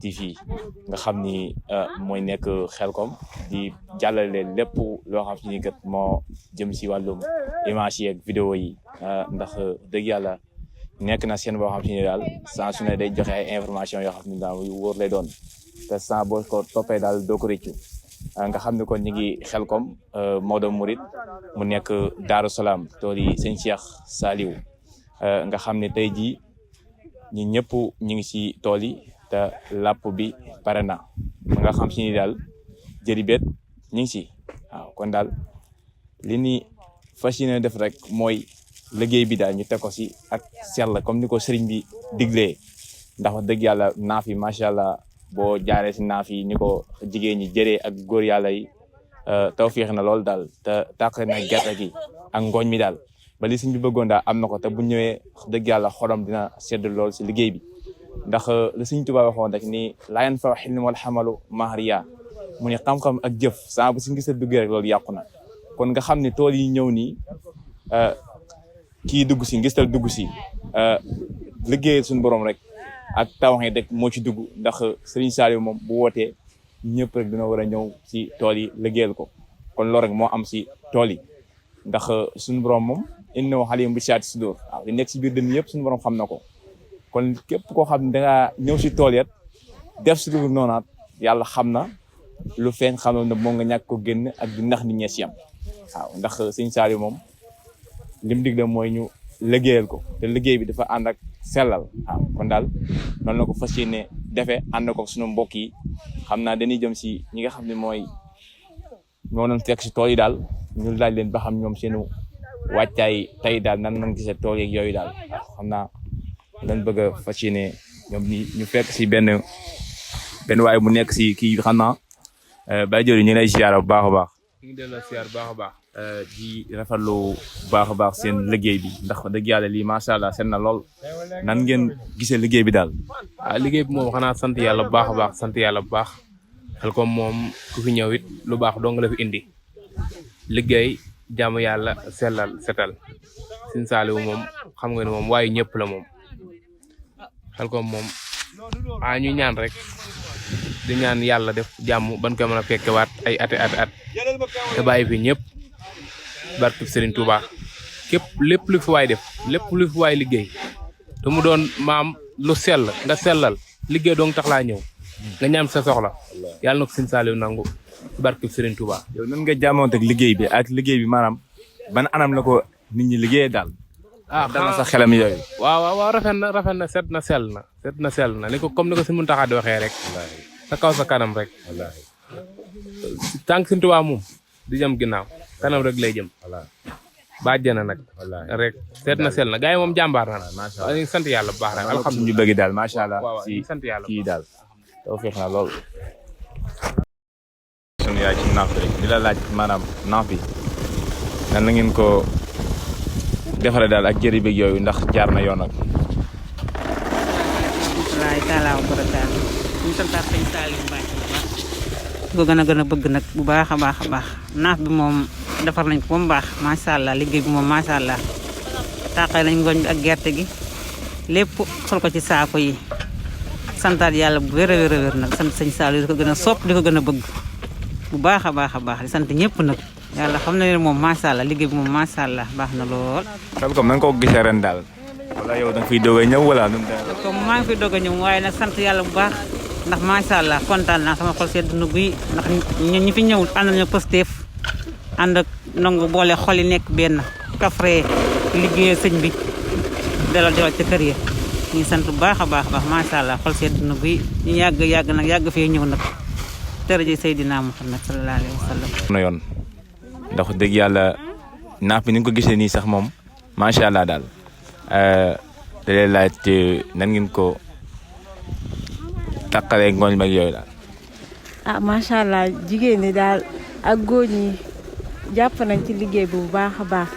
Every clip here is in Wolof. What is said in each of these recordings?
TV nga xam ni mooy nekk Xelcom di jàllale lépp loo xam si ni kat moo jëm si wàllum image yi ak vidéo yi ndax dëgg yàlla nekk na seen boo xam si ni daal saa su ne day joxe ay information yoo xam ni daal yu wóor lay doon te saa boo ko toppee daal doo ko rëccu nga xam ne kon ñu ngi Xelcom Maodo Mouride mu nekk Daaru Salaam tool yi sëñ Cheikh Saliou nga xam ne tey jii ñi ñëpp ñu ngi si tool yi te làpp bi pare na nga xam si ni daal jëri bet ñu ngi si waaw kon daal li ni fas yéene def rek mooy liggéey bi daal ñu teg ko si ak sell comme ni ko sëriñ bi diglee ndax wax dëgg yàlla naaf yi macha allah boo jaaree si naaf yi ni ko jigéen ñi jëree ak góor yàlla yi tawfiix na lool daal te tàq na gerte gi ak ngooñ mi daal ba li sëñ bi bëggoon daal am na ko te bu ñëwee dëgg yàlla xolam dina sedd lool si liggéey bi ndax li sëñ Tuubaa waxoon rek ni laa yanfa'u xilmu wal xamalu mahriya mu ne xam-xam ak jëf saa bu si ngis a duggee rek loolu yàqu na kon nga xam ne tool yi ñëw nii kii dugg si ngistal dugg si liggéeyal suñu borom rek ak tawaxe rek moo ci dugg ndax Serigne Saliou moom bu wootee ñëpp rek dina war a ñëw si tool yi liggéeyal ko kon loolu rek moo am si tool yi ndax suñu borom moom innahu aliimun bi zaati suduur waaw li nekk si biir dënn yëpp suñu borom xam na ko kon képp koo xam ne dangaa ñëw si tool yet def si lu noonaat yàlla xam na lu feeñ xamoon na moom nga ñàkk ko génn ak di ndax nit ñee si yam waaw ndax Serigne Saliou moom lim digle mooy ñu liggéeyal ko te liggéey bi dafa ànd ak sellal waaw kon daal noonu la ko fas yéene defee ànd ko suñu mbokk yi xam naa dañuy jëm si ñi nga xam ne mooy ñoo doon fekk si tool yi daal ñu laaj leen ba xam ñoom seenu wàccaay tey daal nan nañ gisee tool yeeg yooyu daal waaw xam naa lañ bëgg a fas yéene ñoom ñu fekk si benn waaye mu nekk si kii xam naa Baye Diop ñu ngi lay ziar bu baax a baax. ñu ngi delloo ziar bu baax a baax. di rafetlu bu baax a baax seen liggéey bi ndax dëgg yàlla lii macha allah seen na lool nan ngeen gisee liggéey bi daal. liggéey bi moom xanaa sant yàlla bu baax a baax sant yàlla bu baax Xelcom moom ku fi ñëw it lu baax dong la fi indi liggéey jaamu yàlla sellal setal Serigne Saliou moom xam nga ne moom waaye ñëpp la moom Xelcom moom ñu ñaan rek di ñaan yàlla def jàmm ban ko mën a fekkewaat ay ati te bàyyi fi ñëpp barke Serigne Touba képp lépp lu fi waay def lépp lu fi waay liggéey te mu doon maam lu sell nga sellal liggéey doong tax laa ñëw nga ñaan sa soxla yàlla na ko Serigne Saliou nangu barke Serigne Touba. yow nan nga jàmmoonteeg liggéey bi ak liggéey bi maanaam ban anam la ko nit ñi liggéeyee daal. dal na sa xelam yooyu. waaw rafet na set na sell na ni ko comme ni ko si Muntaxa di waxee rek. sa kaw sa kanam rek. wallaahi. tànk Serigne Touba moom di jëm ginnaaw kanam rek lay jëm. wallaahi. bàjjana nag. wallaahi rek seet na sell na gars yi moom jàmbaar na. macha allah ñu sant yàlla bu baax rek. alhamdulilah ñu bëgg daal macha allah. waaw sant yàlla kii daal. taw feex na lool. sunu yaay ci naaf rek di la laaj maanaam naaf bi nan la ngeen ko defaree daal ak jëri beeg yooyu ndax jaar na yoon ak. wallaahi taalaa wa barakaatu ñu santaat sëñ Saliou Mbacke bu baax ko gën a bëgg nag bu baax a baax a baax naaf bi moom defar nañ ko ba mu baax macha allah liggéey bi moom macha allah tàqale nañ ngooñ bi ak gerte gi lépp sol ko ci saako yi santaat yàlla bu wér a wér nag sant sëñ Saliou di ko gën a sopp di ko gën a bëgg bu baax a baax di sant ñëpp nag yàlla xam na ne moom macha allah liggéey bi moom macha allah baax na lool. Xelcom na nga ko gisee ren daal wala yow da nga fiy doog a ñëw wala. comme maa ngi fiy doog a ñëw waaye nag sant yàlla bu baax ndax macha allah kontaan naa sama xol sedd na guy ndax ñi fi ñëw ànd nañu Pastef ànd ak nangu boole xol yi nekk benn kafre liggéeyal sëñ bi dalal ca kër ya ñu sant bu baax a baax macha allah xol sedd na guy ñu yàgg fee ñëw nag tërëjë Seydina Muhammad sallallahu alayhi wa sallam. na yoon ndax dëgg yàlla naaf bi ni nga ko gisee nii sax moom macha allah daal da lay laaj nan ngeen ko tàqalee ngooñ mag yooyu daal. macha allah jigéen ñi daal ak góor ñi jàpp nañ ci liggéey bi bu baax a baax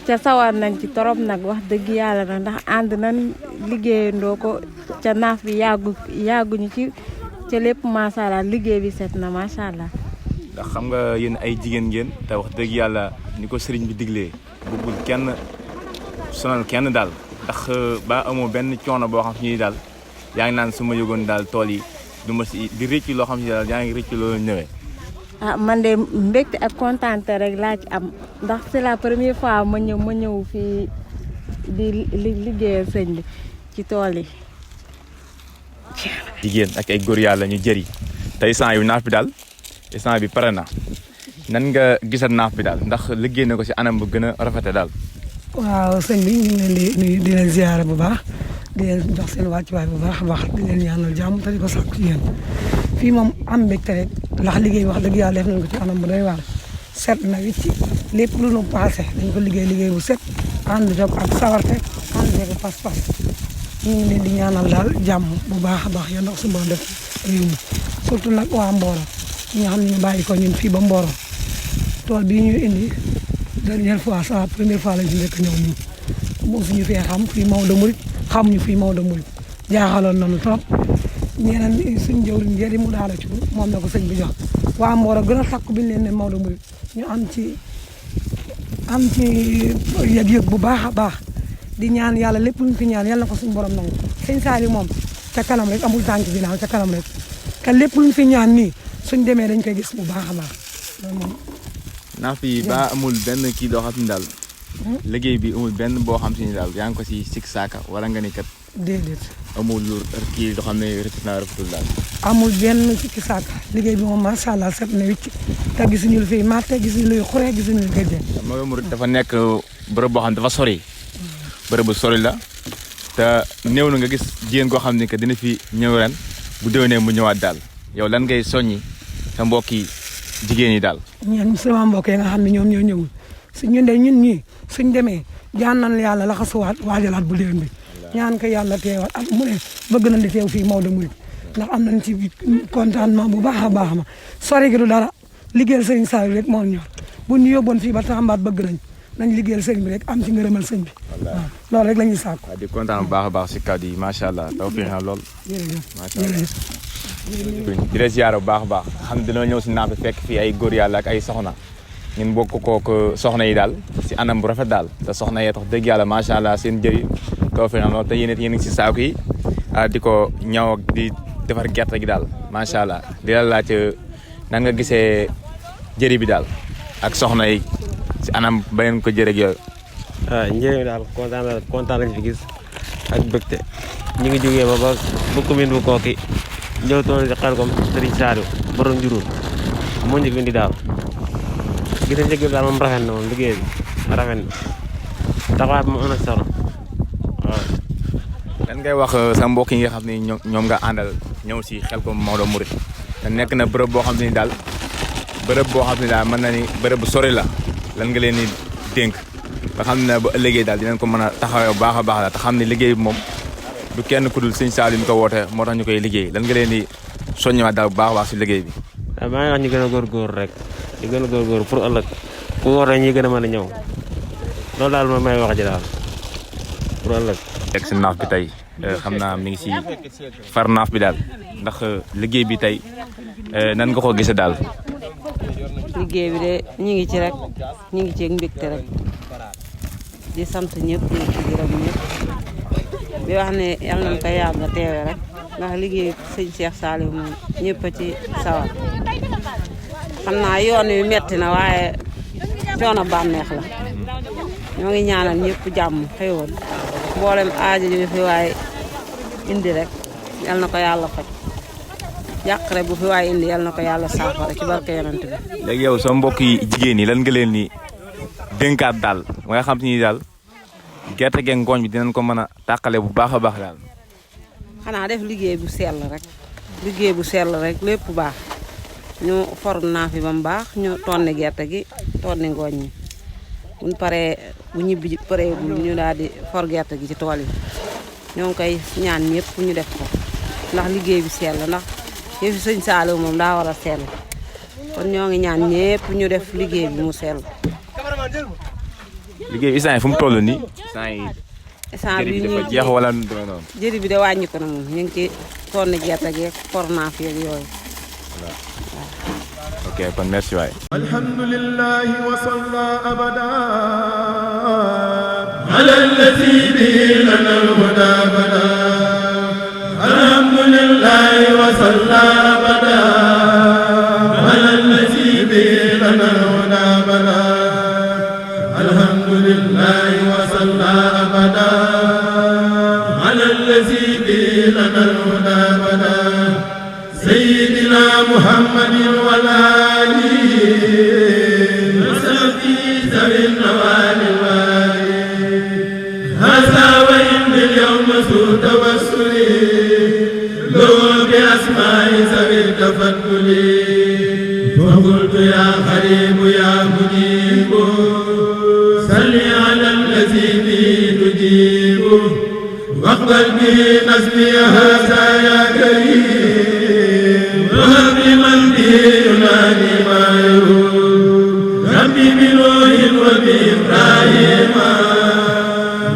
ca sawar nañ ci torop nag wax dëgg yàlla nag ndax ànd nañ liggéeyandoo ko ca naaf bi yàgguñu ci ca lépp macha allah liggéey bi set na macha allah. ndax xam nga yéen ay jigéen ngeen te wax dëgg yàlla ni ko sëriñ bi diglee bëggul kenn sonal kenn daal ndax ba amoo benn coono boo xam ni daal yaa ngi naan su ma yëgoon daal tool yi du ma si di rëcc loo xam si daal yaa ngi rëcc loolu ñëwee. man de mbégte ak kontaante rek laa ci am ndax c'est la première fois ma ñëw fii di liggéeyal sëñ bi ci tool yi. jigéen ak ay góor yàlla ñu jëri tey instant yu naaf bi daal instant bi pare na nan nga gisal naaf bi daal ndax liggéey na ko si anam bu gën a rafete daal. waaw sëñ bi ñu ngi leen di nuyu di leen ziyaare bu baax di leen jox seen wàccuwaay bu baax a baax di leen ñaanal jàmm te di ko sàkku ci yéen fii moom am mbégte rek ndax liggéey wax dëgg yàlla def nañ ko ci anam bu doy waar set na wicci lépp lu nu passé dañ ko liggéey bu set ànd ak sawarte ànd ak pas-pas ñu ngi leen di ñaanal daal jàmm bu baax a baax yéen ndax su def réew mi surtout nag waa Mboro ñi nga xam ne ñu bàyyi ko ñun fii ba Mboro tool bii ñu indi dernière fois sa première fois lañ fi njëkk ñëw nii mosuñu fee xam fii Maodo Mouride xamuñu fii Maodo Mouride jaaxaloon nañu trop ñeneen suñ jëwriñ njëriñ mu daal ci moom la ko sëñ bi jox waa Mboro gën a sakku bi ñu leen ne Maodo Mouride ñu am ci yëg-yëg bu baax a baax di ñaan yàlla lépp luñ fi ñaan yàlla na ko suñu borom nangu sëñ Saliou moom ca kanam rek amul tànk ginnaaw ca kanam rek te lépp luñ fi ñaan nii suñ demee dañ koy gis bu baax a baax loolu moom. naaf yi ba amul benn kii doo xam si ni daal liggéey bi amul benn boo xam si ni daal yaa ngi ko si sik saaka wala nga ni kat déedéet amul lu kii doo xam ne rafet na rafetul daal. amul benn sikki saaka liggéey bi moom macha allah set na wicc te gisuñu lu fiy màtte gisuñu luy xuree gisuñu lu gëjee. Maodo Mouride dafa nekk bërëb boo xam ne dafa sori bërëb bu sori la te néew na nga gis jigéen koo xam ne que dina fi ñëw ren bu déwénee mu ñëwaat daal yow lan ngay soññi sa mbokki jigéen yi daal. ñun sama mbokk yi nga xam ne ñoom ñoo ñëwul ñun ñii suñ demee jaan nañ yàlla la xasuwaat waajalaat bu déwén bi ñaan ko yàlla teewaat ak mu ne bëgg nañ di teew fii Maodo Mouride ndax am nañ ci contentement bu baax a baax ma sori gi du dara liggéeyal sëriñ Saliou rek moo ñor bu ñu yóbboon fii ba Tambaat bëgg nañ liggéeyal sëriñ bi rek am ci ngërëmal sëñ bi waaw loolu rek la ñuy sàkku. di kontaan bu baax a baax si kàddu yi macha allah taw fi na lool. macha allah di la ziyaara bu baax a baax xam dina ñëw si naaf bi fekk fii ay góor yàlla ak ay soxna ñun bokk kook soxna yi daal si anam bu rafet daal te soxna yee tax dëgg yàlla macha allah seen jëri taw fi na lool te yéen it yéen ngi si saako yi di ko ñaw ak di defar gerte gi daal macha allah di la laaj nan nga gisee jëri bi daal ak soxna yi si anam ba ngeen ko jërëg yooyu. njëriñ daal kontaan lañ fi gis ak bëgte ñu ngi jógee ba commune bu Koki ñëw tool si Xelkom Serigne Saliou borom njurul moo ñu fi indi daal gis nañ liggéey bi daal moom rafet na moom liggéey bi rafet na taxawaay bi moom am na solo waaw. lan ngay wax sa mbokk yi nga xam ne ñoom nga àndal ñëw si Xelkom Maodo Mouride te nekk na bërëb boo xam ne daal mën na ni bërëb bu sori la lan nga leen di dénk ba xam ne ba ëllëgee daal dinañ ko mën a taxawee bu baax a baax la te xam ne liggéey bi moom du kenn ku dul sëñ Saliou ñu ko woote moo tax ñu koy liggéey lan nga leen di soññewaat daal bu baax a baax si liggéey bi. waaw maa ngi wax ñu gën a góorgóorlu rek ñu gën a góorgóorlu pour ëllëg ku woote ñi gën a mën a ñëw loolu daal moom may wax ji daal pour ëllëg. teg si naaf bi tey xam naa mi ngi si far naaf bi daal ndax liggéey bi tey nan nga ko gisee daal. liggéey bi de ñu ngi ci rek ñu ngi ci mbégte rek di sant ñëpp di gërëm ñëpp di wax ne yal nañ ko yàgg a teewe rek ndax liggéey sëñ Cheikh Saliou moom ñëpp a ci sawar xam naa yoon wi metti na waaye coono bànneex la ñoo ngi ñaanal ñëpp jàmm xéwal mboolem aajo ji fi waaye indi rek yal na ko yàlla faj yàqare bu fi waaye indi yal na ko yàlla saafara ci barke yonent bi. léegi yow sa mbokk yi jigéen yi lan nga leen ni dénkaat daal ba nga xam te ni daal gerte geeg ngooñ bi dinañ ko mën a tàqale bu baax a baax daal. xanaa def liggéey bu sell rek liggéey bu sell rek lépp baax ñu for naaf yi ba mu baax ñu tonni gerte gi tonni ngooñ ñi buñ paree bu ñibbi paree ñu daal di for gerte gi ci tool yi ñoo ngi koy ñaan ñëpp ñu def ko ndax liggéey bi sell ndax yëfi sëñ Saliou moom daa war a sell kon ñoo ngi ñaan ñëpp ñu def liggéey bi mu sell. liggéey bi instant yi fu mu toll nii. instant bi dafa jeex wala noonu. jëri bi de wàññi ko na moom ñu ngi ci tonni gerte gi for naaf yeeg yooyu. ok kon merci waay. alhamdulillahi wa salla abada ala allati bihi lana al-huda bada لله وصلى أبدا على الذي به لنا الهدى بدا الحمد لله وصلى أبدا على الذي به لنا الهدى بدا سيدنا محمد والآل وصحبه ذوي النوال الوالي هذا وإن اليوم سوء توسلي لو بأسماء ذوي التفضل فقلت يا قريب يا مجيب صل على الذي به تجيب واقبل به نسبي هذا يا كريم وهب لمن به ينادي ما يروم ربي بنوح وبإبراهيم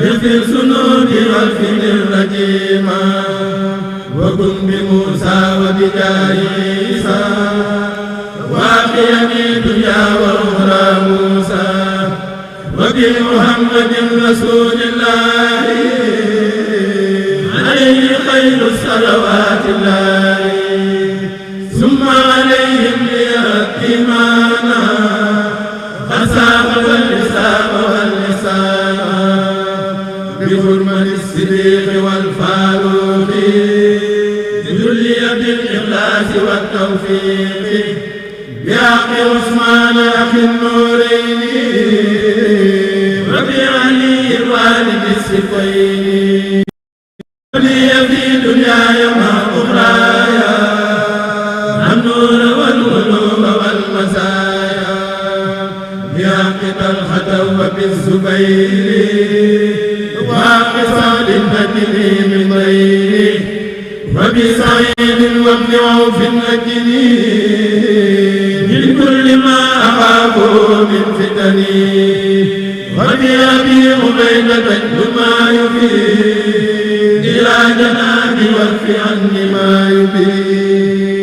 اغفر ذنوبي واغفر الرجيم وكن بموسى وبجاه عيسى واقيني دنيا واخرى موسى وبمحمد رسول الله عليه خير الصلوات الله ثم عليهم ليأتمانا خساف واللسان واللسان بحرمة الصديق والفاروق ذلي بالإخلاص والتوفيق بحق عثمان أخي النورين وبعلي والد الصفين ولي في دنياي مع أخرايا النور والقلوب والمزايا بحق طلحة وبالزبير واقصاد النجلي من غيره وبسعيد وابن عوف النجلي من كل ما أخاف من فتني وبأبي عبيدة ما يفيد إلى جنابي واكف عني ما يفيد